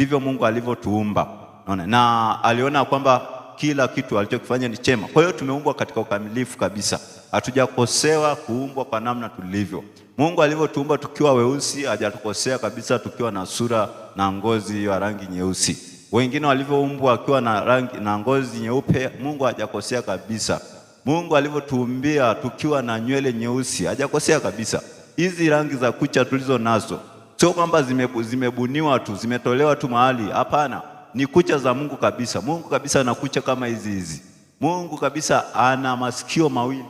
Ndivyo Mungu alivyotuumba. Unaona? Na aliona kwamba kila kitu alichokifanya ni chema. Kwa hiyo tumeumbwa katika ukamilifu kabisa, hatujakosewa kuumbwa kwa namna tulivyo. Mungu alivyotuumba tukiwa weusi, hajatukosea kabisa tukiwa na sura na ngozi ya rangi nyeusi. Wengine walivyoumbwa wakiwa na rangi na ngozi nyeupe, Mungu hajakosea kabisa. Mungu alivyotuumbia tukiwa na nywele nyeusi, hajakosea kabisa. Hizi rangi za kucha tulizo nazo sio kwamba zimebuniwa tu, zimetolewa tu mahali. Hapana, ni kucha za Mungu kabisa. Mungu kabisa ana kucha kama hizi hizi. Mungu kabisa ana masikio mawili.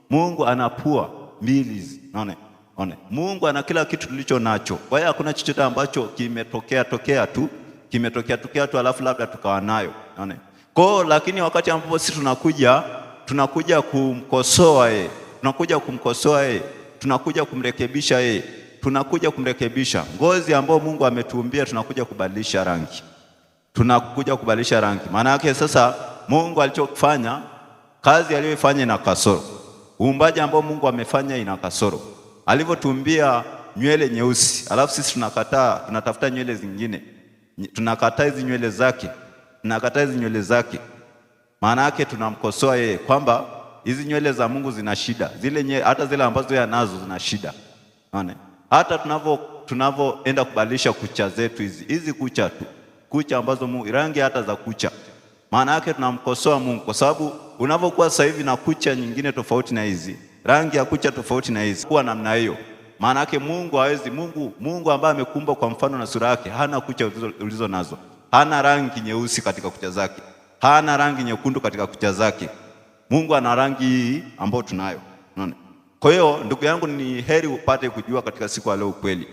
Mungu ana pua mbili hizi. Unaona? Unaona? Mungu ana kila kitu tulicho nacho. Kwa hiyo hakuna chochote ambacho kimetokea tokea tu, kimetokea tokea tu alafu labda tukawa nayo. Unaona? Kwa hiyo lakini wakati ambapo sisi tunakuja kumkosoa yeye, tunakuja kumkosoa yeye, tunakuja kumrekebisha yeye, tunakuja kumrekebisha ngozi ambayo Mungu ametuumbia, tunakuja kubadilisha rangi, tunakuja kubadilisha rangi. Maana yake sasa Mungu alichofanya, kazi aliyoifanya ina kasoro, uumbaji ambao Mungu amefanya ina kasoro. Alivyotuumbia nywele nyeusi, alafu sisi tunakataa, tunatafuta nywele zingine, tunakataa hizi nywele zake, tunakataa hizi nywele zake. Maana yake tunamkosoa yeye kwamba hizi nywele za Mungu zina shida, zile hata zile ambazo yeye anazo zina shida. Unaona? Hata tunavyoenda kubadilisha kucha zetu hizi hizi kucha tu, kucha ambazo Mungu, rangi hata za kucha, maana yake tunamkosoa Mungu kwa sababu unavyokuwa sasa hivi na kucha nyingine tofauti na hizi, rangi ya kucha tofauti na hizi, kuwa namna hiyo, maana yake Mungu hawezi. Mungu ambaye amekuumba kwa mfano na sura yake hana kucha ulizo nazo, hana rangi nyeusi katika kucha zake, hana rangi nyekundu katika kucha zake. Mungu ana rangi hii ambayo tunayo. Unaona? Kwa hiyo ndugu yangu, ni heri upate kujua katika siku ya leo ukweli,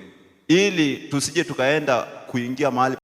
ili tusije tukaenda kuingia mahali